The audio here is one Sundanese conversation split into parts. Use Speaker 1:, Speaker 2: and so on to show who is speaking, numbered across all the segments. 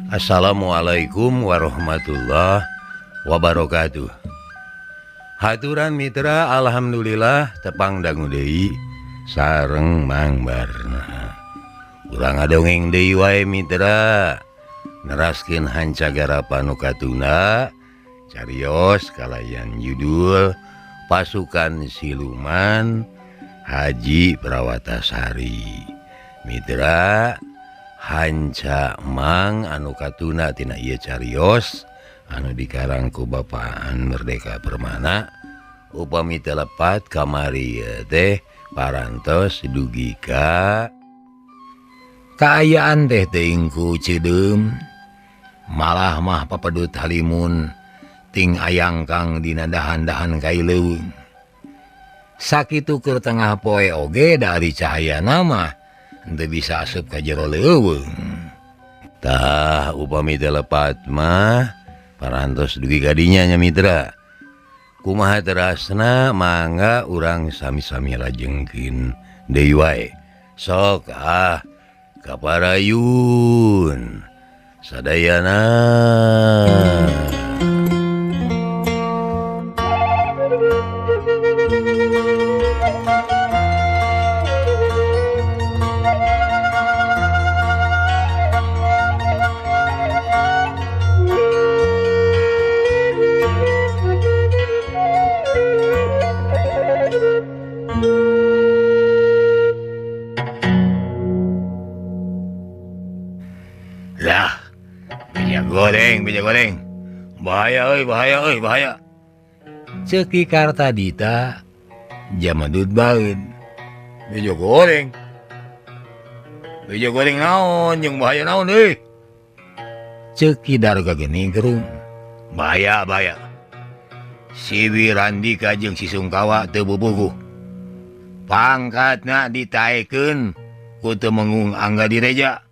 Speaker 1: Assalamualaikum warahmatullahi wabarakatuh. Haturan mitra, alhamdulillah tepang dangu deui sareng Mang Barna. Urang ngadongeng deui wae mitra, neraskeun hanca garapan nu katunda carios kalayan judul Pasukan Siluman Haji Prawatasari. Mitra, hanca Mang anu katuna tina ieu carios anu dikarang ku Bapaan Merdeka Permana upami teu lepat kamari teh parantos dugi ka kaayaan teh teuing ku Cideum malah mah papedut halimun ting ayangkang dina dahan-dahan kai leuweung. Sakitu keur tengah poe oge dari cahaya nama henteu bisa asup ka jero leuweung. Tah upami teu lepat mah parantos dugi ka dinya nya mitra. Kumaha terasna mangga urang sami-sami lajengkeun deui wae. Sok ah kaparayun sadayana. Lah, minyak goreng. Bahaya euy, bahaya euy, bahaya. Ceuk Ki Kartadita jamadud baeud. Minyak goreng. Minyak goreng naon jeung bahaya naon euy? Ceuk Ki Darga geuning gerung. Bahaya, bahaya. Si Wirandika jeung si Sungkawa teu bubuguh. Pangkatna ditaekeun ku Temenggung Angga Direja.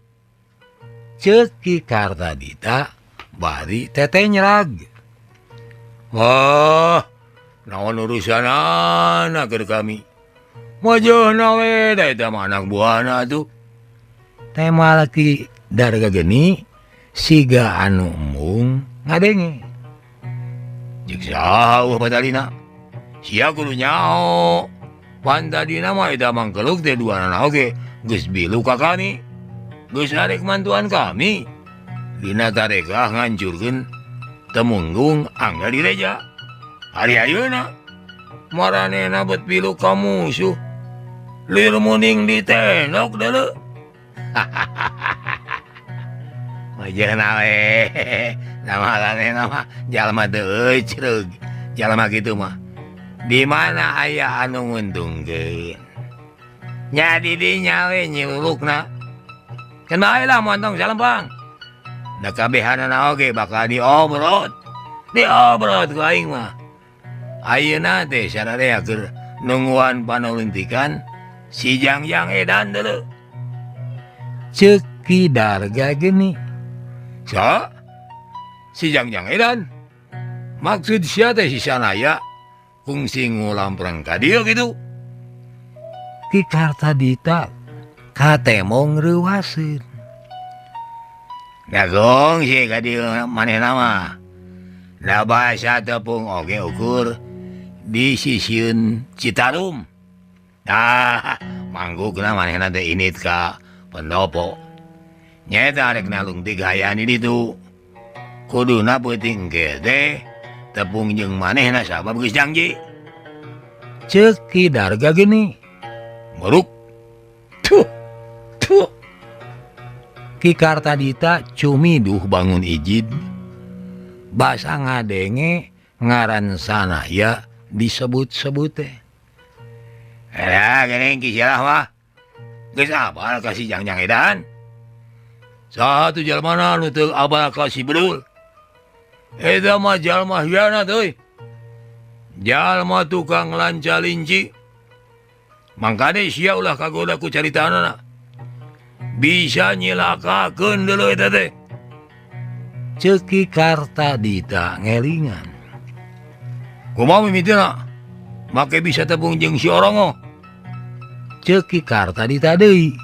Speaker 1: Ceuk Ki Kartadita bari teteh nyerag. Wah, naon urusanana keur kami. Wajahna we da eta mah anak buahna atuh. Tema Ki Darga geni siga anu embung ngadenge. Jeung saha eueuh patalina? Sia kudu nyaho. Pan tadina mah eta mangkeluk teh duanana oge geus bilu ka kami. Geus arek mantuan kami. Dina tarekah ngancurkeun Temenggung Angga Direja. Ari ayeuna maranehna bet bilu ka musuh. Lir muning ditenok deuleu. Wajahna we. Nama mah jalma teu ecreug. Jalma kitu mah. Di mana aya anu nguntungkeun. Nya di dinya we nyulukna. Keun bae lah montong salempang. Da kabehanana oge bakal diobrot. Diobrot ku aing mah. Ayeuna teh sararea keur nungguan panoluntikan si Jangjang edan deuleu. Ceuk Ki Darga geni. Sa? Si Jangjang edan. Maksud sia teh si Sanaya kungsi ngulampreng ka dieu kitu. Ki Kartadita katemong reuwaseun. Dagong sih ka dieu manehna mah. Da basa tepung oge ukur di sisieun Citarum. Tah, manggukna manehna teh init ka pendopo. Nyaeta rek nalungtik hayaan di ditu. Kuduna peuting ge teh tepung jeung manehna sabab geus janji. Ceuk Ki Darga geni. Meruk. Tuh. Tuh. Ki Kartadita cumiduh bangun ijid. Basa ngadenge ngaran Sanaya disebut-sebut teh. Geuning Ki Silah mah. Geus apal ka si Jangjang edan. Saha tuh jalmana nu teu apal ka si Bedul? Eta mah jalma hianat euy. Jalma tukang lanca linci. Mangkane sia ulah kagoda ku caritaanana. Bisa nyilakakeun deuleu eta teh. Ceuk Ki Kartadita ngelingan. Kumaha mimitina? Make bisa tepung jeung si Orongo. Ceuk Ki Kartadita deui.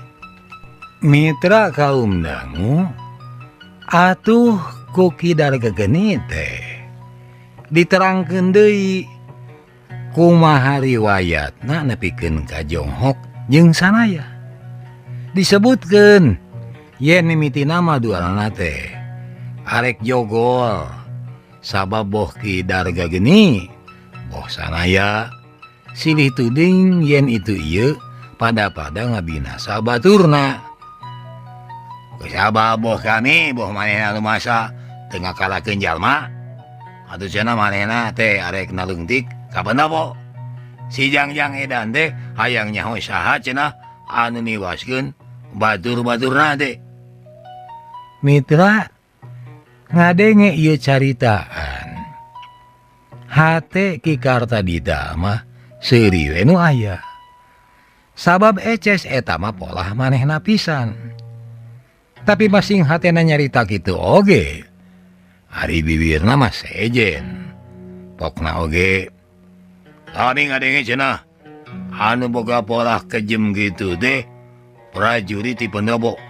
Speaker 1: Mitra kaum dangu Atuh ku Ki Darga Geni teh diterangkeun deui kumaha riwayatna nepikeun ka Jonghok jeung Sanaya. Disebutkeun yen mimitina mah duanana teh arek jogol sabab boh Ki Darga Geni boh Sanaya silih tuding yen itu ieu pada-pada ngabinasa baturna. Sabab boh kami boh manehna rumasa teu ngakalakeun jalma atuh cenah manehna teh arek naleungtik ka Pendopo. Si Jangjang Edan teh hayang nyaho saha cenah anu niwaskeun batur-baturna teh. Mitra ngadenge ieu caritaan hate Ki Kartadita mah seuri we nu aya. Sabab eces eta mah polah manehna pisan. Tapi masing hatena nyarita kitu oge. Ari bibirna mah sejen. Pokna oge. Kami ngadenge cenah anu boga polah kejem gitu teh prajurit ti Pendopo.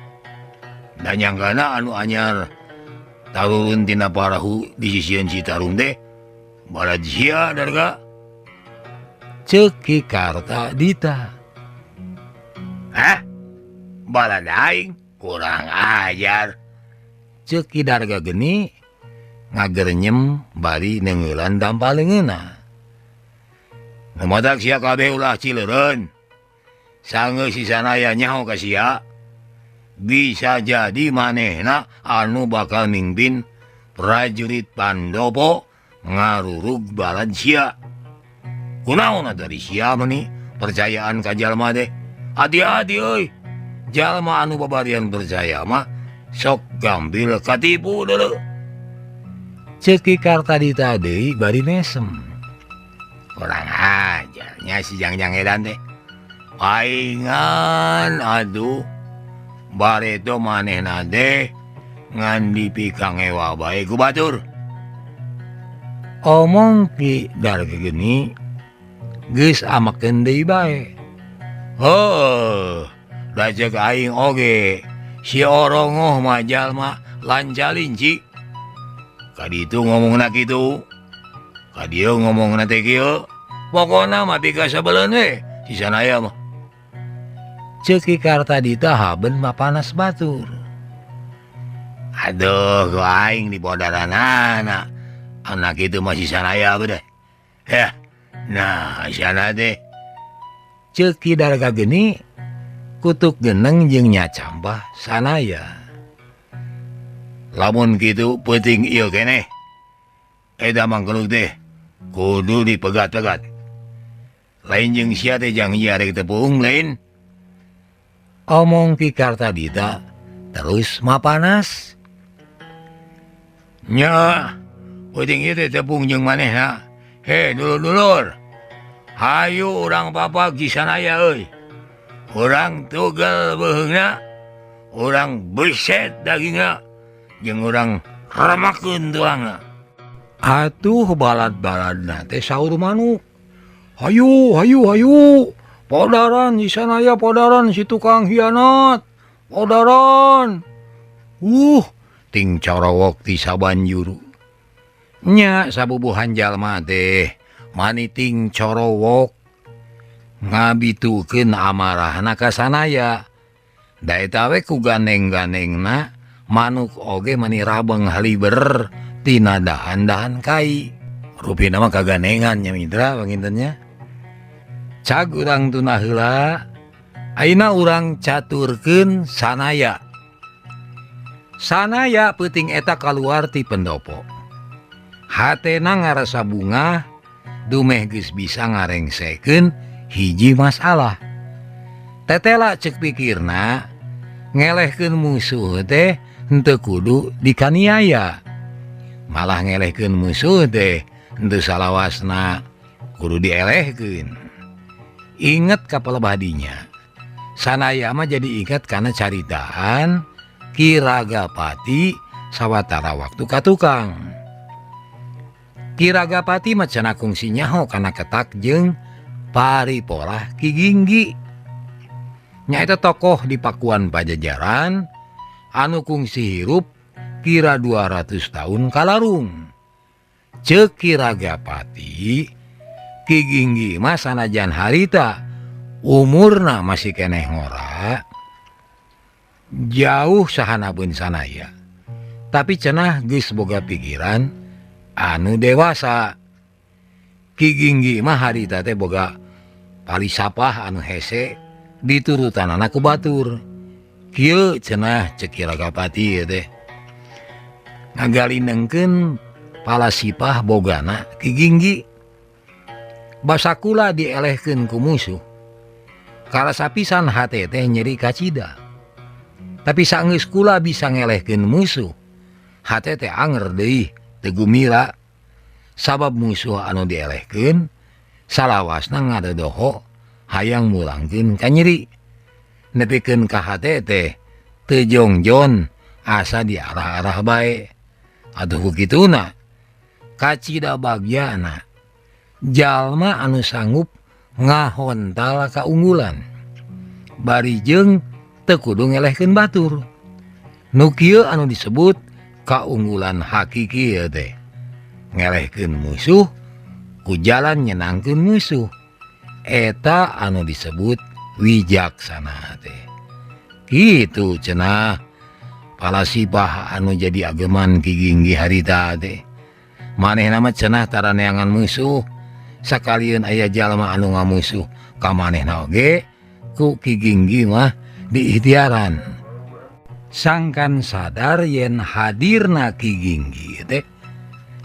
Speaker 1: Dan nyanggana anu anyar tarurun tina parahu di sisieun Citarum teh balad sia Darga. Ceuk Ki Kartadita. Hah? Balad aing? Kurang ajar. Ceuk Ki Darga Geni ngagernyem bari neungeulan dampa leungeunna. Nu matak sia kabeh ulah cileureun. Sangeus si Sanaya nyaho ka sia. Bisa jadi manehna anu bakal mimpin prajurit Pandopo ngarurug balad sia. Kunaon atuh ari sia meuni percayaan ka jalma teh? Hati-hati euy. Jalma anu babarian percaya mah sok gambil katipu deuleu. Ceuk Ki Kartadita deui bari mesem. Kurang ajarnya si Jangjang Edan teh. Paingan aduh bareto manehna teh ngan dipikangewa bae ku batur. Omong Ki Darga Geni geus amakeun deui bae. Heuh, da ceuk aing oge si Orongoh mah jalma lanca linci. Ka ditu ngomongna kitu, ka dieu ngomongna teh kieu. Pokona mah pikasebeleun we si Sanaya mah. Ceuk Ki Kartadita haben mapanas batur. Aduh, ku aing dibodaranana. Anak itu masih Sanaya beudah. Heh, nah sana teh. Ceuk Ki Darga Geni kutuk geneng jeung nyacampah Sanaya. Lamun kitu peuting ieu keneh. Eta mangkeluk teh kudu dipegat-pegat. Lain jeung sia teh jang ieu arek tepung lain. Omong Ki Kartadita terus mapanas. Nya, peuting ieu teh tepung jeung manehna. He, dulur-dulur. Hayu urang papak di Sanaya euy. Urang tugel beuheungna, urang beset dagingna, jeung urang remakeun tulangna. Atuh balad-baladna teh saur manuk. Hayu, hayu, hayu. Podaran di Sanaya, podaran si tukang hianat. Podaran. Ting corowok ti sabanjuru. Nya sabubuhan jalma teh mani ting corowok ngabitukeun amarahna ka Sanaya. Da eta we ku ganeng-ganengna manuk oge mani rabeng haliber tina dahan-dahan kai. Rupina mah kaganengan nya mitra pangintennya. Cag urang tunah heula, ayeuna urang caturkeun Sanaya. Sanaya peuting eta kaluar ti pendopo. Hatena ngarasa bungah dumeh geus bisa ngarengsekeun hiji masalah. Tetela ceuk pikirna ngelehkeun musuh teh henteu kudu dikaniaya. Malah ngelehkeun musuh teh henteu salawasna kudu dielehkeun. Inget kapal badinya. Sanaya mah jadi ingat karena caritaan Ki Ragapati sawatara waktu ka tukang. Ki Ragapati mah cenah kungsi nyaho kana ketak jeung paripolah Ki Ginggi. Nyaeta tokoh di Pakuan Pajajaran anu kungsi hirup Kira 200 tahun kalarung. Ceuk Ki Ragapati Ki Ginggi mah sanajan harita umurna masih keneh ngora jauh sahanapeun sanaya. Tapi cenah geus boga pikiran anu dewasa. Ki Ginggi mah harita teh boga palisapah anu hese diturutanana ku batur. Kieu cenah ceuk Ki Ragapati ieu teh ngagalinengkeun palasipah bogana Ki Ginggi. Basakula dielehkeun ku musuh. Karasa pisan hate teh nyeri kacida. Tapi saenggeus kula bisa ngelehkeun musuh, hate teh anger deui teu gumira. Sabab musuh anu dielehkeun salawasna ngadodoho hayang mulangkeun ka nyeri. Nepikeun ka hate teh teu jongjon asa diarah-arah bae. Atuh ku kituna kacida bagyana jalma anu sanggup ngahontal kaunggulan bari jeung teu kudu ngelehkeun batur. Nu kieu anu disebut kaunggulan hakiki ieu teh ngelehkeun musuh ku jalan nyenangkeun musuh. Eta anu disebut wijaksana teh. Kitu cenah palasipah anu jadi ageman Ki Ginggi harita teh. Manehna mah cenah tara neangan musuh, sakalieun aya jalma anu ngamusuh ka manehna oge ku Ki Ginggi mah diikhtiaran. Sangkan sadar yen hadirna Ki Ginggi teh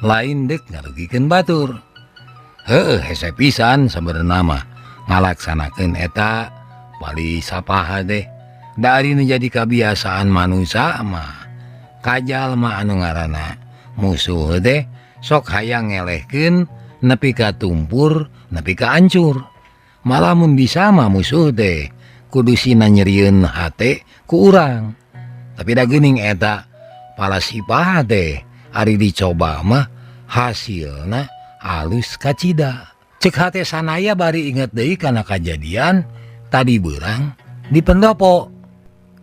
Speaker 1: lain deuk ngarugikeun batur. Heueuh hese pisan sabenerna mah ngalaksanakeun eta palisapah teh. Da ari nu jadi kabiasaan manusia mah kajalma anu ngaranna musuh teh sok hayang ngelehkeun nepi ka tumpur nepi ka hancur. Malah mun bisa mah musuh teh kudu sina nyerieun hate ku urang. Tapi da geuning eta palasipah teh ari dicoba mah hasilna alus kacida. Ceuk hate sanaya bari inget deui kana kajadian tadi beurang di pendopo.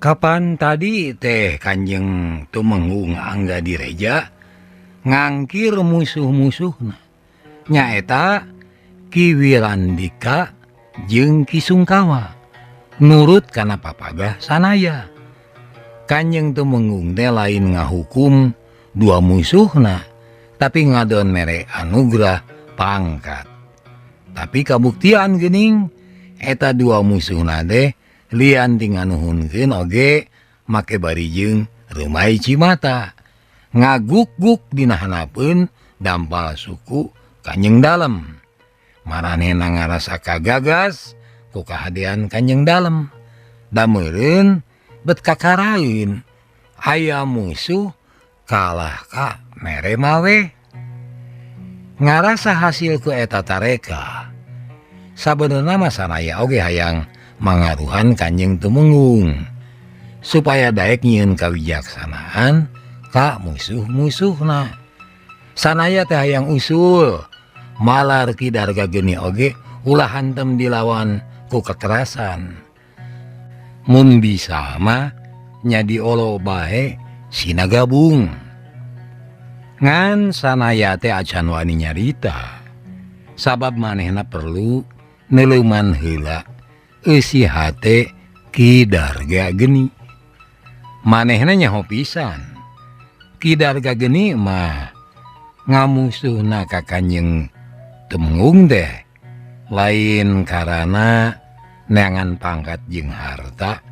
Speaker 1: Kapan tadi teh Kanjeng Tumenggung Angga Direja ngangkir musuh-musuhna nyaeta Ki Wirandika jeung Ki Sungkawa nurut kana papagah sanaya. Kanjeng Tumenggung teh lain ngahukum dua musuhna tapi ngadon mere anugerah pangkat. Tapi kabuktian geuning eta dua musuhna teh lian ti nganuhunkeun oge make bari jeung rumai cimata ngaguk-guk dina hanapeun dampal suku Kanjeng Dalem. Maranehna ngarasa kagagas ku kahadean Kanjeng Dalem. Da meureun bet kakaraeun aya musuh kalah ka mere mawe. Ngarasa hasil ku eta tareka. Sabenerna mah sanaya oge hayang mangaruhan Kanjeng Tumenggung supaya daek nyieun kawijaksanaan ka musuh-musuhna. Sanaya teh hayang usul malar Ki Darga Geni oge ulah hantem dilawan ku kekerasan. Mun bisa mah nya diolo bae sina gabung. Ngan sanaya teh acan wani nyarita sabab manehna perlu neuleuman heula eusi hate Ki Darga Geni. Manehna nyaho pisan Ki Darga Geni mah ngamusuhna ka Kanjeng Tumenggung teh lain karana neangan pangkat jeung harta,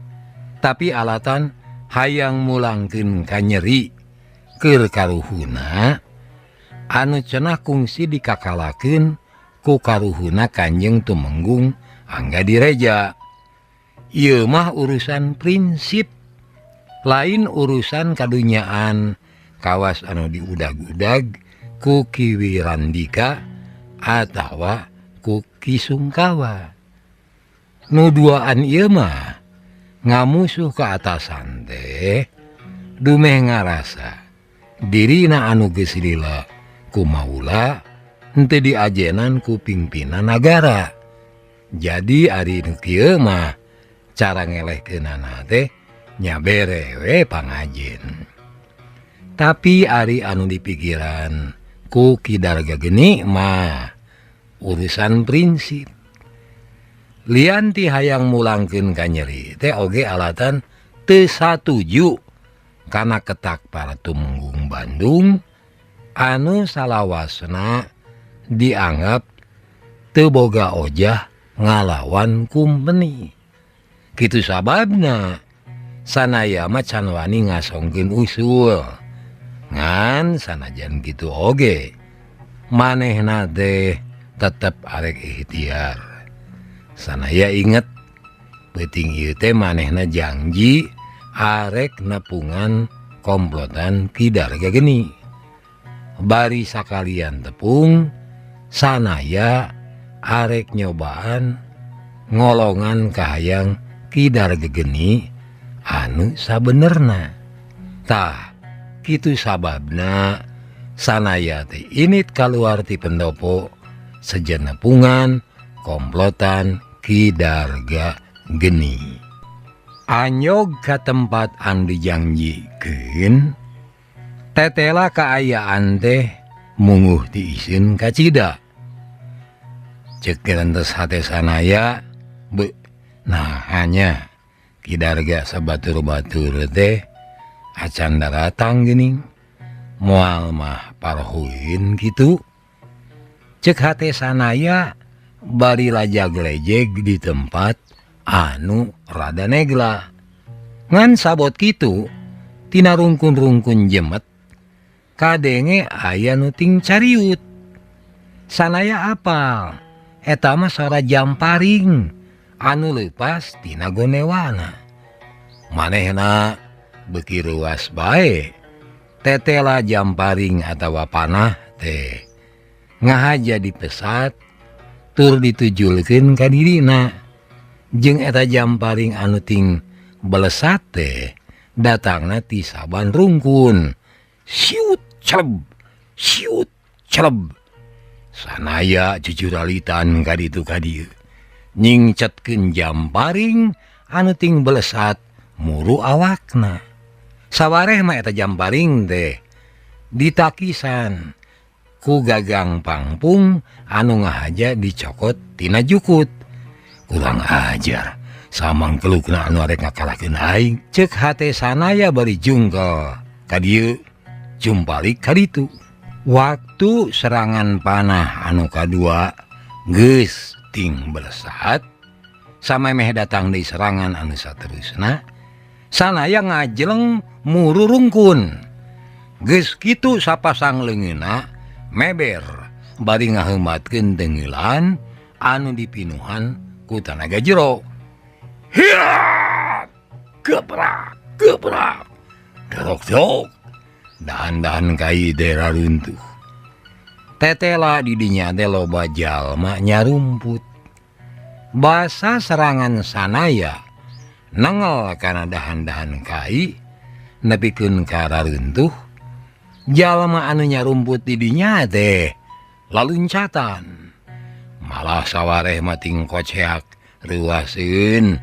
Speaker 1: tapi alatan hayang mulangkeun ka nyeri keur karuhuna anu cenah kungsi dikakalakeun ku karuhuna Kanjeng Tumenggung Angga Direja. Ieu mah urusan prinsip, lain urusan kadunyaan kawas anu diudag-udag ku Ki Wirandika atawa ku Ki Sungkawa. Nu duaan ieu mah ngamusuh ka atasan teh dumeh ngarasa dirina anu geus lila ku maula henteu diajenan ku pimpinan nagara. Jadi ari nu kieu mah cara ngelehkeunana teh nya bere we pangajen. Tapi ari anu dipikiran ku Ki Darga Geni mah urusan prinsip. Lian ti hayang mulangkeun ka nyeri teh oge alatan teu satuju kana ketak para tumenggung Bandung anu salawasna dianggap teu boga ojah ngalawan kumpeni. Kitu sababna sanaya mah can wani ngasongkeun usul. Ngan sanajan kitu oge manehna teh tetep arek ikhtiar. Sanaya inget peuting ieu teh manehna janji arek nepungan komplotan Ki Darga Geni. Bari sakalian tepung sanaya arek nyobaan ngolongan kahayang Ki Darga Geni anu sabenerna. Tah kitu sababna sanaya teh init kaluar ti pendopo sejen nepungan komplotan Ki Darga Geni. Anyog ka tempat anu dijangjikeun tetela kaayaan teh munguh diisin kacida. Cek rentes hate sanaya be, nah hanya Ki Darga sabatur-batur teh acan daratang geuning moal mah parhuin kitu. Cek hate sanaya bari lajag-lejeg di tempat anu rada negla. Ngan sabot kitu tina rungkun-rungkun jemet kadenge aya nu ting cariut. Sanaya apal eta mah sora jamparing anu leupas tina gonewana. Manehna beuki reuas bae tetela jamparing atawa panah teh ngahaja dipesat tur ditujulkeun ka dirina. Jeung eta jamparing anu ting belesat teh datangna ti saban rungkun. Siut celeb, siut celeb. Sanaya jujuralitan ka ditu ka dieu. Nyingcetkeun jamparing anu ting belesat muru awakna. Sawareh mah eta jamparing teh ditakisan ku gagang pangpung anu ngahaja dicokot tina jukut. Kurang ajar, samang kelukna anu arek ngakalahkeun aing. Ceuk hate sanaya bari jungkel ka dieu jumpalik ka ditu. Waktu serangan panah anu kadua geus ting belesat, samemeh datang deui serangan anu saterusna, sanaya ngajeleng muru rungkun. Geus kitu sapasang leungeunna meber bari ngaheumatkeun tengeulan anu dipinuhan ku tanaga jero. Hiya! Gebrak, gebrak. Dorok-dorok. Dahan-dahan kai daerah runtuh. Tetela didinya teh loba jalma nyarumput. Basa serangan sanaya nengel kana dahan-dahan kai nepikeun ka raruntuh. Jalma anu nyarumput didinya teh laluncatan. Malah sawareh mating koceak reuaseun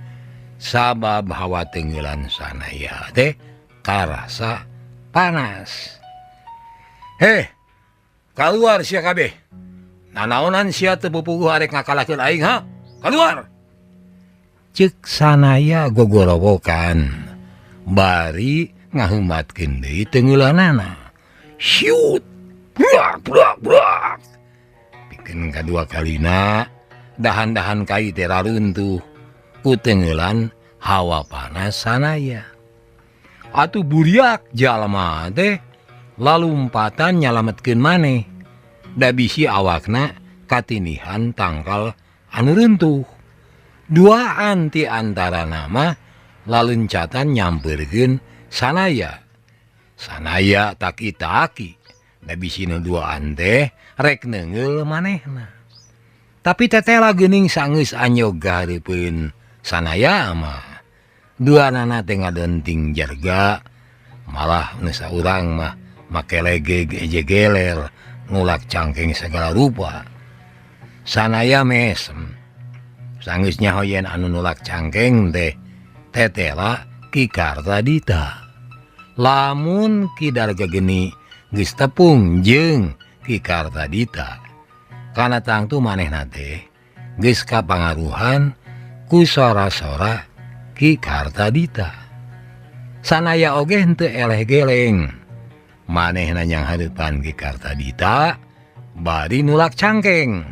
Speaker 1: sabab hawa tenggelan sanaya teh karasa panas. Heh, kaluar sia kabeh. Nanaonan sia teu pupuguh arek ngakalahkeun aing ha? Kaluar. Ceuk sanaya gogorowokan bari ngaheumatkeun deui tengeulanana. Siut, brak brak brak. Pikeun kadua kalina dahan-dahan kai teh raruntuh ku tengeulan hawa panas sanaya. Atuh buriak jalma teh lalumpatan nyalametkeun maneh. Da bisi awakna katinihan tangkal anu runtuh. Duaan ti antarana mah laluncatan nyampeurkeun sanaya. Sanaya taki-taki da bisi nu duaan teh rek neungeul manehna. Tapi tetela geuning sanggeus anyog kahareupeun sanaya mah. Duanana teh ngadenting jarga, malah nu saurang mah make legeg eje geler nulak cangkeng segala rupa. Sanaya mesem sanggeus nyaho yen anu nulak cangkeng teh tetela Ki Kartadita. Lamun Ki Darga Geni geus tepung jeung Ki Kartadita kana tangtu manehna teh geus kapangaruhan ku sora-sora Ki Kartadita. Sanaya oge henteu eleh geleng. Manehna nyang hareupan Ki Kartadita bari nulak cangkeng.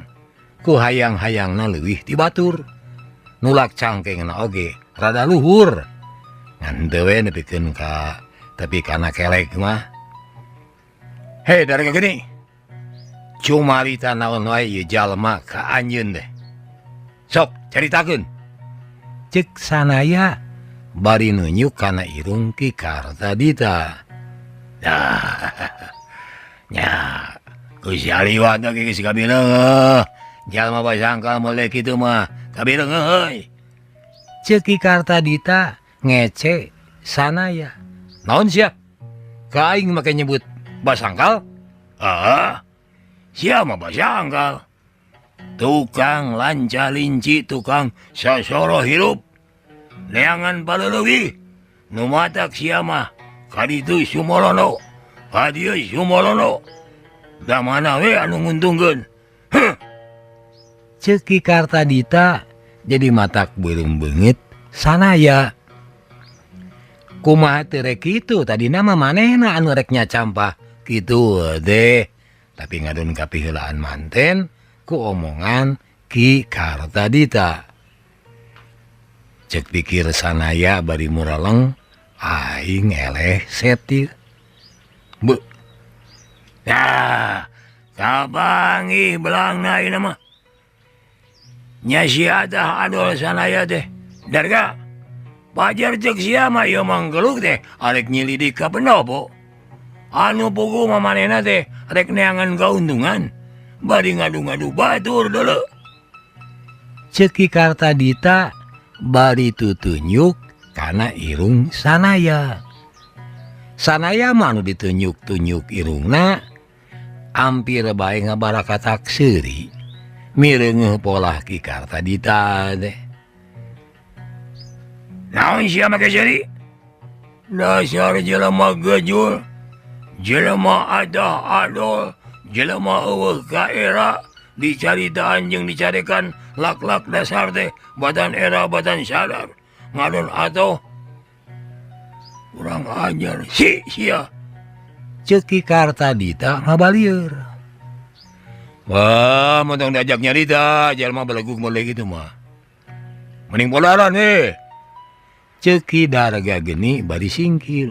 Speaker 1: Ku hayang-hayangna leuwih ti batur. Nulak cangkengna oge rada luhur. Ngan teu we nepikeun ka tapi kana kelek mah. Hei Darga Geni. Cumarita naon wae ieu jalma ka anjeun teh. Sok caritakeun. Cek Sanaya bari nunjuk kana irung Ki Kartadita. Nah, nya ku si Aliwat oge geus kabileungeuh. Jalma basangkal moal kitu mah kabileungeuh euy. Ceuk Ki Kartadita ngece Sanaya. Naon sia? Ka aing make nyebut basangkal? Ah, sia mah basangkal. Tukang lanca linci, tukang sasoro hirup. Neangan paleuleui. Nu matak sia mah kaditu Sumolono, kadieu Sumolono. Da mana we anu nguntungkeun? Heuh. Ceuk Ki Kartadita jadi matak beureum beungit Sanaya. Kumaha teu rek kitu tadina mah manehna anu rek nyacampah kitu deh. Tapi ngadon kapiheulaan manten ku omongan Ki Kartadita. Cek pikir Sanaya bari muraleng aing eleh setir. Bu. Nah, kapanggih belangna ieu mah. Nya sia tah adol Sanaya teh. Darga. Pajar cek sia mah ieu manggeluk teh arek nyilidik ka pendopo. Anu puguh mah manehna teh rek neangan kauntungan. Bari ngadu-ngadu batur deuleu. Ceuk Ki Kartadita bari tutunjuk kana irung Sanaya. Sanaya mah anu ditunjuk-tunjuk irungna ampir bae ngabarakatak seuri. Mireungeuh polah Ki Kartadita teh. Naon sia make seuri? Dasar jelema gejul, jelema adah adol, jelema eueuh ka era dicaritaan jeung dicarekan lak-lak dasar teh badan era badan sadar ngadon atuh kurang ajar si sia. Ceuk Ki Kartadita ngabalieur. Wah, mun tong diajak nyarita jelema belegug model kitu mah. Mending polaran we. Ceuk Ki Darga Geni bari singkir.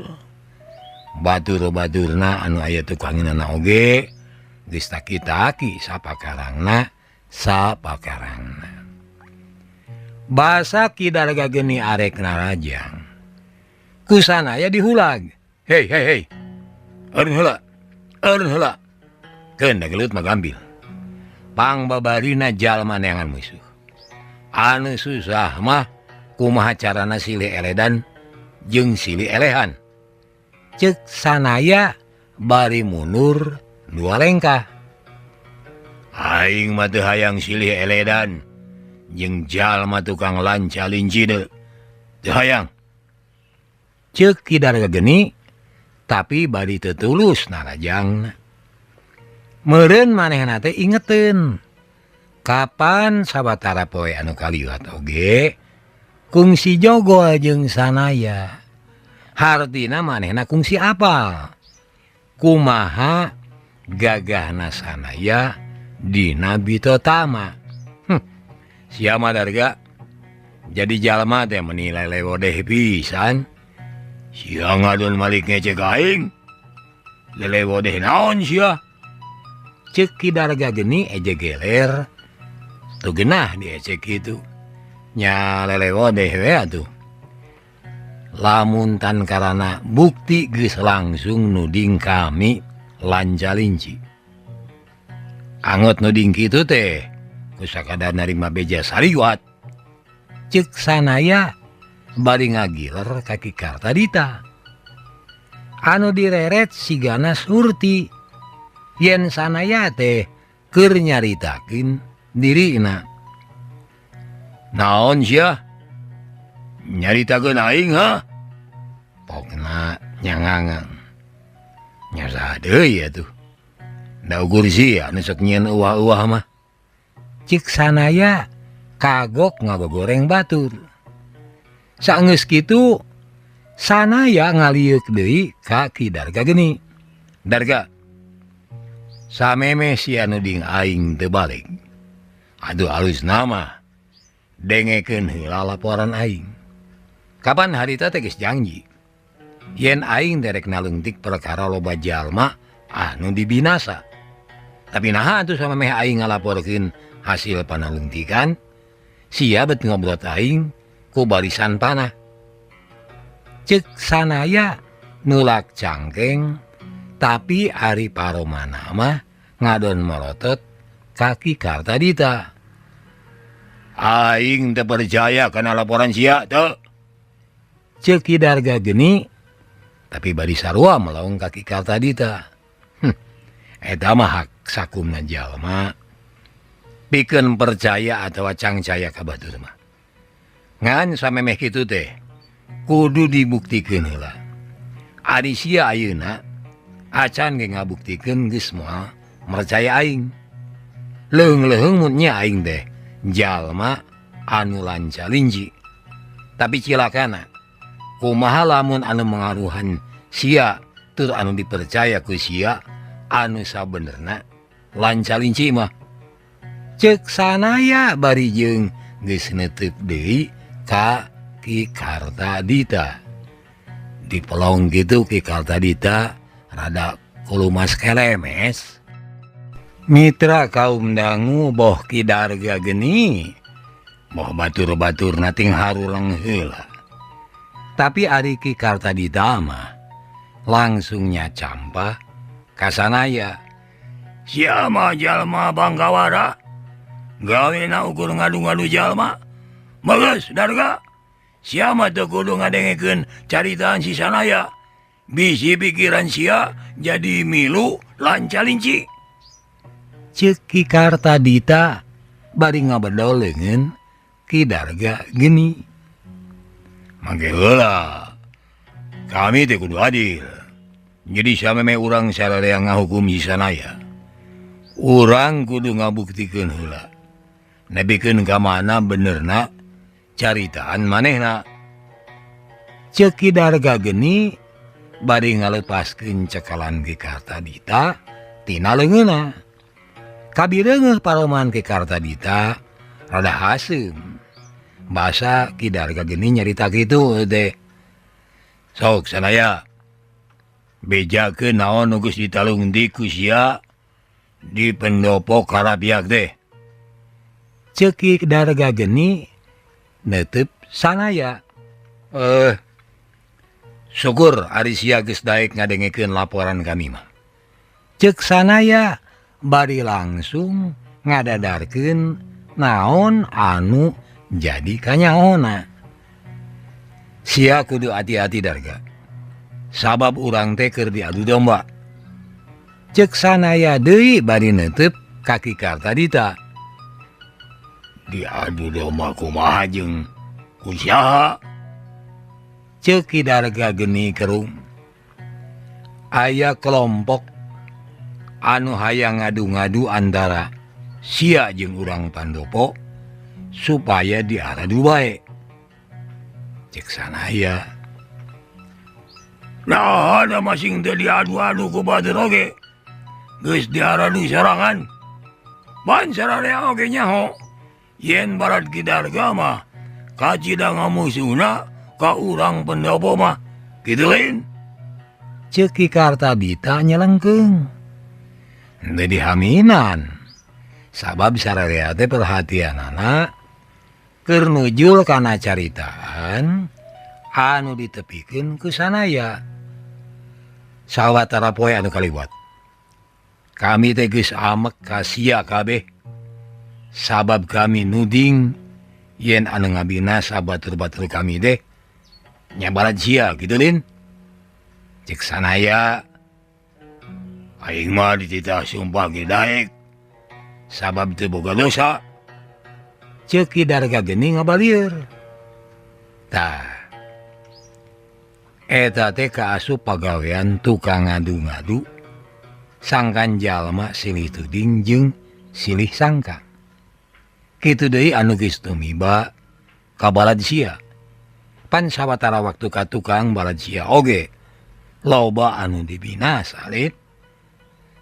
Speaker 1: Batur-baturna anu aya tukanginana oge geus taki-taki sapakarangna sapakarangna. Basa Ki Darga Geni arek narajang. Ku Sanaya dihulag. Hei hei hei. Eureun heula. Eureun heula. Keun da gelut mah gambil. Pangbabarina jalma neangan musuh. Anu susah mah kumaha carana silih eledan jeung silih elehan. Ceuk Sanaya bari mundur dua lengkah. Aing mah teu hayang silih eledan jeung jalma tukang lanca linci deui. Teu hayang. Ceuk Ki Darga Geni tapi bari teu tulus narajangna. Meureun manehna teh ingeteun. Kapan sabatara poe anu kaliwat oge kungsi jogol jeung Sanaya. Hartina manehna kungsi apal. Kumaha gagahna Sanaya dina Bitotama. Sia mah Darga jadi jalma teh menilai lewodeh pisan. Sia ngadon malik ngecek aing. Lelewodeh naon sia? Ceuk Ki Darga Geni eje geler. Tuh genah diecek kitu. Nya lelewodeh we atuh. Lamun tan karana bukti geus langsung nuding kami lanca linci. Angot nuding kitu teh ku sakadar narima beja sariwat. Ceuk Sanaya bari ngagiler ka Ki Kartadita. Anu direret sigana surti. Yen Sanaya teh keur nyaritakeun dirina. Naon sia? Nyaritakeun aing ha? Pokna Nyangangang. Nya saha deui atuh. Da ugur sia anu sok nyieun uwah-uwah mah. Cik Sanaya kagok ngagogoreng batur. Saenggeus kitu Sanaya ngalieuk deui ka Ki Darga Geni. Darga, samemeh sia nuding aing teu balik. Aduh alusna mah dengekeun heula laporan aing. Kapan harita teh geus janji yen aing derek nalungtik perkara loba jalma anu dibinasa. Tapi naha atuh samemeh aing ngalaporkeun hasil panalungtikan, sia bet ngobrol aing ku barisan panah. Cek Sanaya nulak cangkeng, tapi ari paromana mah ngadon morotot ka Ki Kartadita. Aing teu percaya kana laporan sia teu. Cek Ki Darga Geni, tapi bari sarua melong ka Ki Kartadita. Eta mah hak sakumna jalma pikeun percaya atawa cangcaya ka batur mah. Ngan samemeh kitu teh kudu dibuktikeun heula. Ari sia ayeuna acan ge ngabuktikeun geus moal mercaya aing. Leuheung-leuheung mun nya aing teh jalma anu lanca linji. Tapi cilakana kumaha lamun anu mengaruhan sia tur anu dipercaya ku sia anu sabenerna lanca linci mah. Cek Sanaya bari jeung geus neuteuk deui ka Ki Kartadita. Dipelong gitu Ki Kartadita rada kulumas kelemes. Mitra kaum dangu boh Ki Darga Geni boh batur-batur nating harulang heula. Tapi ari Ki Kartadita mah langsungnya campa ka Sanaya. Sia mah jalma Banggawara, gawena ukur ngadu-ngadu jalma. Bagus Darga, sia mah teu kudu ngadengekeun caritaan si Sanaya. Bisi pikiran sia jadi milu lanca linci. Ceuk Ki Kartadita bari ngabedol leungeun Ki Darga Geni. Mangke heula, kami teh kudu adil. Jadi samemeh urang sararea ngahukum si Sanaya, urang kudu ngabuktikeun heula. Nebikeun ka mana benerna caritaan manehna. Ceuk Ki Darga Geni bari ngalepaskeun cekalan Ki Kartadita tina leungeunna. Kabireungeuh paroman Ki Kartadita rada haseum. Basa Ki Darga Geni nyarita kitu teh. Sok Sanaya, bejakeun naon nu geus ditalungtik ku sia di pendopo Karapiak teh. Ceuk Ki Darga Geni neuteup Sanaya. Syukur ari sia geus daek ngadengekeun laporan kami mah. Ceuk Sanaya bari langsung ngadadarkeun naon anu jadi kanyaona. Sia kudu hati-hati Darga, sabab urang teh keur diadu domba. Ceuk Sanaya deui bari neuteub ka Ki Kartadita. Diadu domba kumaha jeung ku saha? Ceuk Ki Darga Geni kerung. Aya kelompok anu hayang ngadu-ngadu antara sia jeung urang Pandopo supaya diaradu bae. Cek Sanaya. Nah, ada masing teh diadu-adu ku batur oge. Geus diaradu sorangan. Ban sararea oge nyaho. Yen barat Ki Darga mah kacida ngamusuhna ka urang Pendopo mah. Kitu lain. Ceuk Ki Kartadita nyelengkeung. Henteu dihaminan. Sabab sararea teh perhatianana keur nujul kana caritaan anu ditepikeun ku Sanaya. Sawatara poe anu kaliwat, kami teh geus amek ka sia kabeh. Sabab kami nuding yen anu ngabinasa batur-batur kami teh nyabarat sia kitu lin. Cek Sanaya, aing mah dititah sumpah ge daek sabab teu boga dosa. Ceuk Ki Darga Geni ngabalieur. Tah, Eta teh kaasup pagawean tukang ngadu-ngadu sangkan jalma silih tuding jeung silih sangka. Kitu deui anu geus tumiba ka balad sia. Pan sawatara waktu ka tukang balad sia oge loba anu dibinasa lit.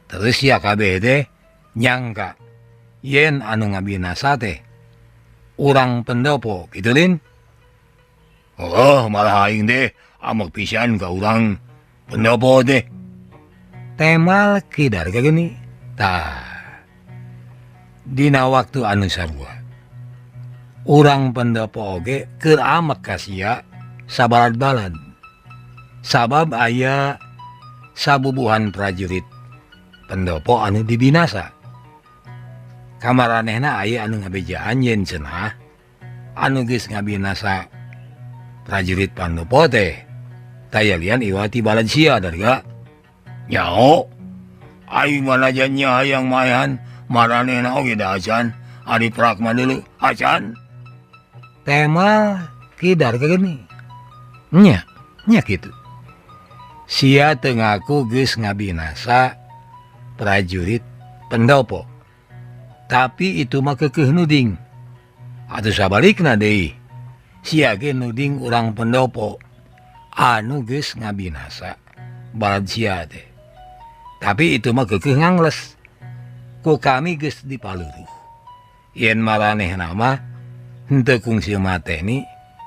Speaker 1: Terus sia kabeh teh nyangka yen anu ngabinasa teh urang pendopo kitu lin. Oh malah aing deh amak pisan ka urang pendopo teh. Temal Ki Darga geni. Tah dina waktu anu sarua urang pendopo oge keur amek ka sia sabalad-balad. Sabab aya sabubuhan prajurit pendopo anu dibinasa. Kamaranehna aya anu ngabejaan yen cenah anu geus ngabinasa prajurit pendopo teh taya lian iwati balad sia Darga. Nyaho aing mah nya hayang mayan maranehna oge da acan ari prak mah deuleu acan. Temal Ki Darga geni. Nya, nya kitu. Sia teu ngaku geus ngabinasa prajurit pendopo. Tapi itu mah keukeuh nuding. Atuh sabalikna deui. Sia ge nuding urang pendopo anu geus ngabinasa balad sia teh. Tapi itu mah keukeuh ngangles. Ku kami geus dipaluruh. Yen maranehna mah henteu kungsi mateni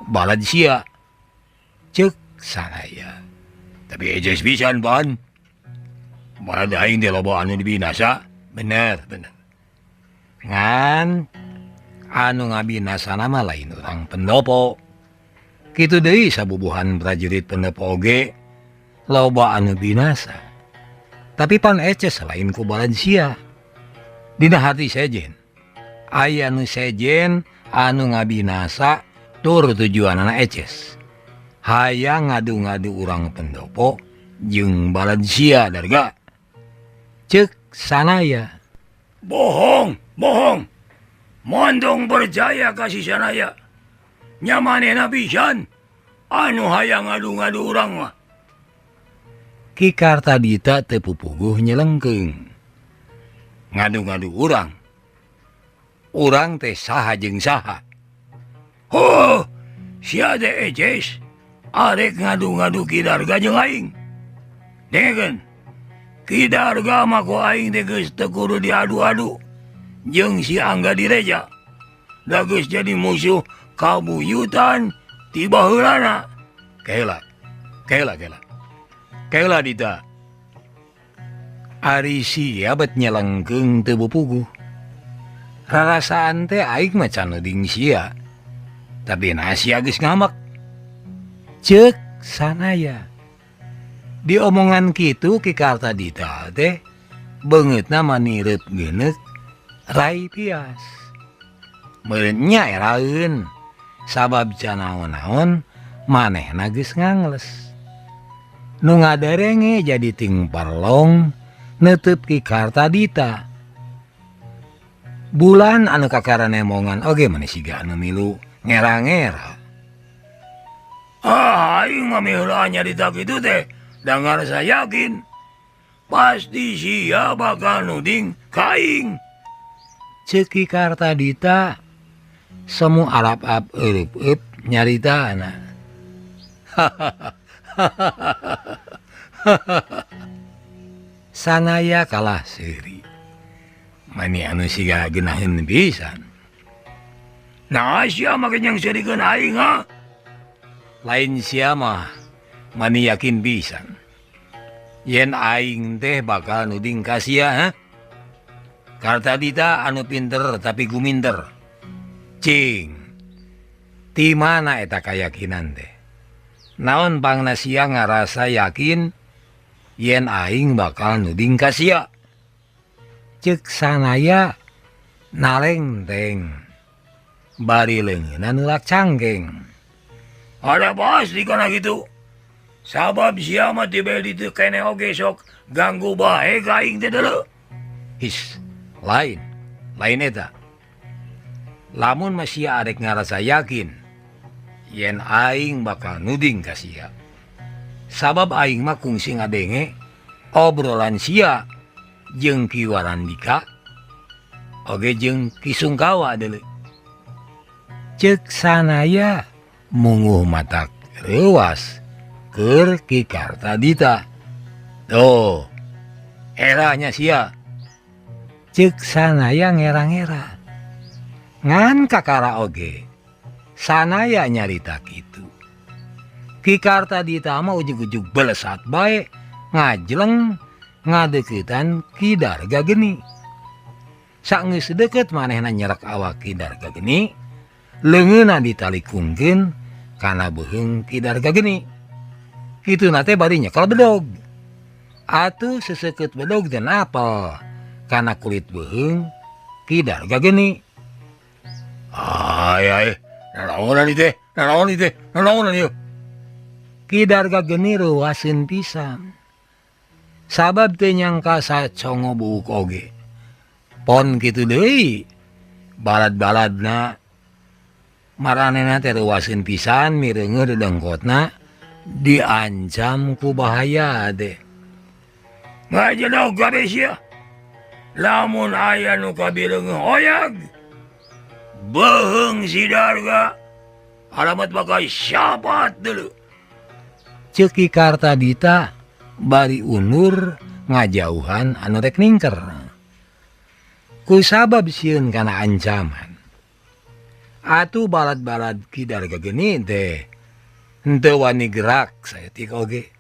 Speaker 1: balad sia. Ceuk sanaya. Tapi ejes pisan pan. Balad aing teh loba anu dibinasa. Bener, bener. Ngan anu ngabinasana mah lain urang pendopo. Kitu deui sabubuhan prajurit pendopo oge loba anu binasa. Tapi pan eces lain ku balad sia. Dina hati sejen aya nu sejen anu ngabinasa tur tujuanana eces. Hayang ngadu-ngadu urang pendopo jeung balad sia Darga. Ceuk sanaya. Bohong, bohong. Mondong percaya ka si sanaya. Nya manehna pisan anu hayang ngadu-ngadu urang mah. Ki Kartadita teu pupuguh nyelengkeung. Ngadu-ngadu urang. Urang teh saha jeung saha. Oh, sia teh eces. Arek ngadu-ngadu Ki Darga jeung aing. Dengekeun. Ki Darga mah ku aing teh geus teu kudu diadu-adu jeung si Angga Direja. Da geus jadi musuh kabuyutan ti baheulana. Kela. Kela kela. Kela Dita. Ari sia bet nyelengkeung teu pupuguh. Rarasaan teh aing mah can nuding sia. Tapi na sia geus ngamek. Ceuk sanaya. Diomongan kitu Ki Kartadita teh beungeutna manireup geuneuk rai pias. Meureun nya eraeun sabab can naon-naon manehna geus ngangles. Nu ngaderenge jadi ting parlong neuteub Ki Kartadita. Bulan anu kakara nemongan oge mani siga anu milu ngera-ngera. Ah, aing mah miheula nyarita kitu teh. Dangar saya yakin pasti sia bakal nuding ka aing. Ceuk Ki Kartadita semu arap-ap eueup-eup nyaritana. Sanaya kalah seuri. Mani anu siga geunaheun pisan. Nah, sia mah yang seurikeun aing ha. Lain sia mah mani yakin pisan. Yen aing teh bakal nuding ka sia ha. Kartadita anu pinter tapi guminter. Cing. Ti mana eta kayakinan teh? Naon pangna sia ngarasa yakin yen aing bakal nuding ka sia? Ceuk sanaya nalengteng. Bari leungeunna nulak cangkeng. Ada pasti kana kitu. Sabab sia mah tiba ditu keneh oge sok ganggu bae ka aing teh deuleu. His, lain, lain eta. Lamun mah sia arek ngarasa yakin yen aing bakal nuding ka sia. Sabab aing mah kungsi ngadenge obrolan sia jeung Ki Warandika oge jeung Ki Sungkawa deuleu. Ceuk Sanaya munguh matak reuwas keur Ki Kartadita. Tuh, eranya sia. Ceuk Sanaya ngera-ngera. Ngan kakara oge Sanaya nyarita kitu. Ki Kartadita mah ujug-ujug belesat bae ngajleng ngadeuketan Ki Darga Geni. Saenggeus deukeut manehna nyerek awak Ki Darga Geni, leungeunna ditalikungkeun kana beuheung Ki Darga Geni. Kituna teh bari nyekel bedog. Atuh seseukeut bedog teh napel kana kulit beuheung Ki Darga Geni. Ay ay, nanaonan ieu teh, nanaon ieu teh, nanaonan ieu. Ki Darga Geni reuwaseun pisan. Sabab teu nyangka sacongo buuk oge. Pon kitu deui balad-baladna maranehna teh reuwaseun pisan mireungeuh dedengkotna diancam ku bahaya teh. Ngajedog kabeh sia. Lamun aya nu kabireungeuh oyag beuheung si Darga alamat bakal syapat deuleu. Ceuk Ki Kartadita bari undur ngajauhan anu rek ningker. Ku sabab sieun kana ancaman. Atuh balad-balad Ki Darga Geni teh henteu wani gerak saeutik oge.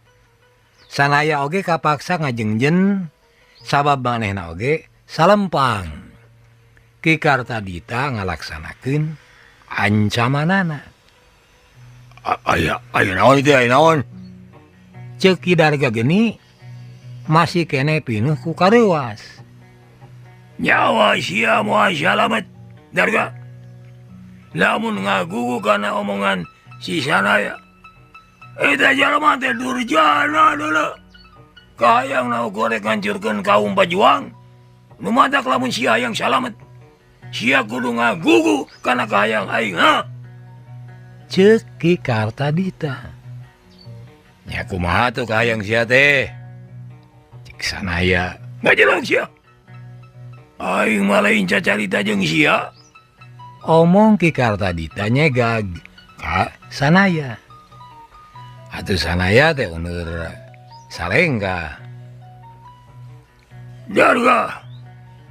Speaker 1: Sanaya oge kapaksa ngajengjen sabab manehna oge salempang. Ki Kartadita ngalaksanakeun ancamanana. Aya aya naon ieu teh, aya naon? Ceuk Ki Darga Geni masih keneh pinuh ku kareuwas. Nyawa sia moal salamet Darga. Lamun ngagugu kana omongan si Sanaya. Eta jalma teh durjana deuleu. Kahayang na ukur rek ngancurkeun kaum pajuang. Nu matak lamun sia hayang salamet, sia kudu ngagugu kana kahayang aing, ha? Ceuk Ki Kartadita. Nya kumaha tuh kahayang sia teh? Cek Sanaya. Ngajelong sia. Aing mah lain cacarita jeung sia. Omong Ki Kartadita nyegag ka Sanaya. Atuh Sanaya teh undur salengka. Darga,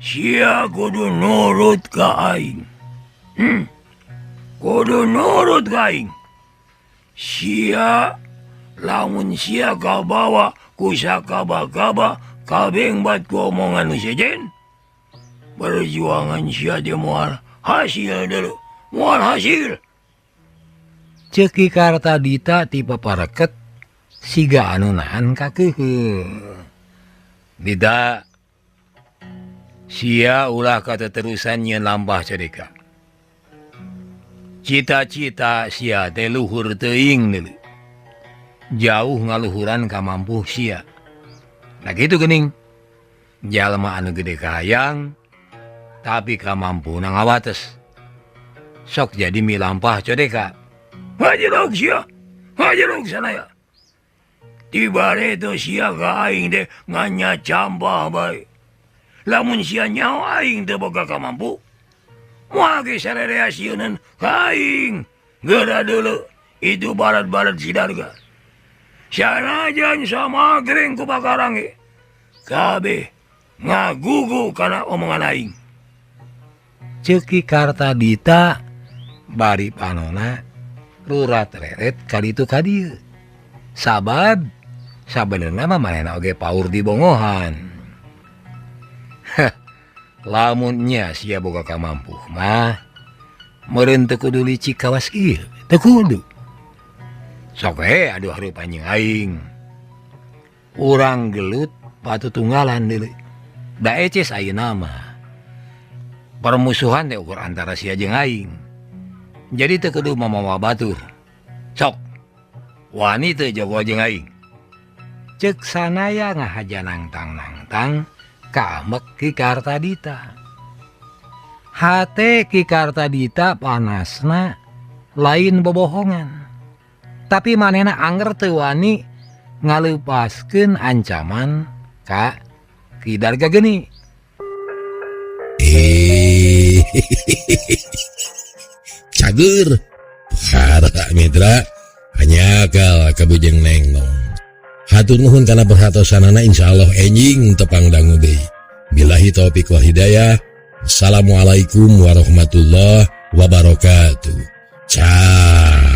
Speaker 1: sia kudu nurut ka aing. Kudu nurut ka aing. Sia lamun sia kabawa ku sakaba-kaba kabeng bat ku omongan nu sejen. Perjuangan sia teh moal hasil deuleu, moal hasil. Ceuk Ki Kartadita tipe pareket siga anu nahan kakeuheuh. Dida sia ulah kateterusan nyieun lampah cedeka. Cita-cita sia teh luhur teuing deuleu. Jauh ngaluhuran kamampuh sia. Nah kitu geuning. Jalma anu gede kahayang tapi kamampuna ngawates. Sok jadi milampah cedeka. Ngajelog sia, ngajelog Sanaya. Tiba itu sia ka aing teh nganya campah bae. Lamun sia nyaho aing teu boga kamampu, moal ge sarerea sieuneun ka aing. Geura deuleu itu balad-balad si Darga. Sanajan samagreng ku pakarang ge kabeh ngagugu kana omongan aing. Ceuk Ki Kartadita bari panona rurat reret kaditu ka dieu. Sabab sabenerna mah manehna oge paur dibongohan. Lamun nya sia boga kamampuh mah meureun teu kudu licik kawas ieu, teu kudu. Sok we aduh hareupan jeung aing. Urang gelut patutunggalan deuleu. Da eces ayeuna mah. Permusuhan teh ukur antara sia jeung aing. Jadi teu kudu mamawa batur. Sok wani teu jago jeung aing. Ceuk Sanaya ngahaja nangtang-nangtang ka amek Ki Kartadita. Hate Ki Kartadita panasna lain bobohongan. Tapi manehna anger teu wani Ngalepaskeun ancaman ka Ki Darga Geni.
Speaker 2: Eh, cager para mitra, hanjakal ka Bujeng Nengnong. Hatur nuhun kana perhatosanana. Insyaallah enjing tepang dangu deui. Billahi taufik wal hidayah. Assalamualaikum warahmatullahi wabarakatuh. Ciao.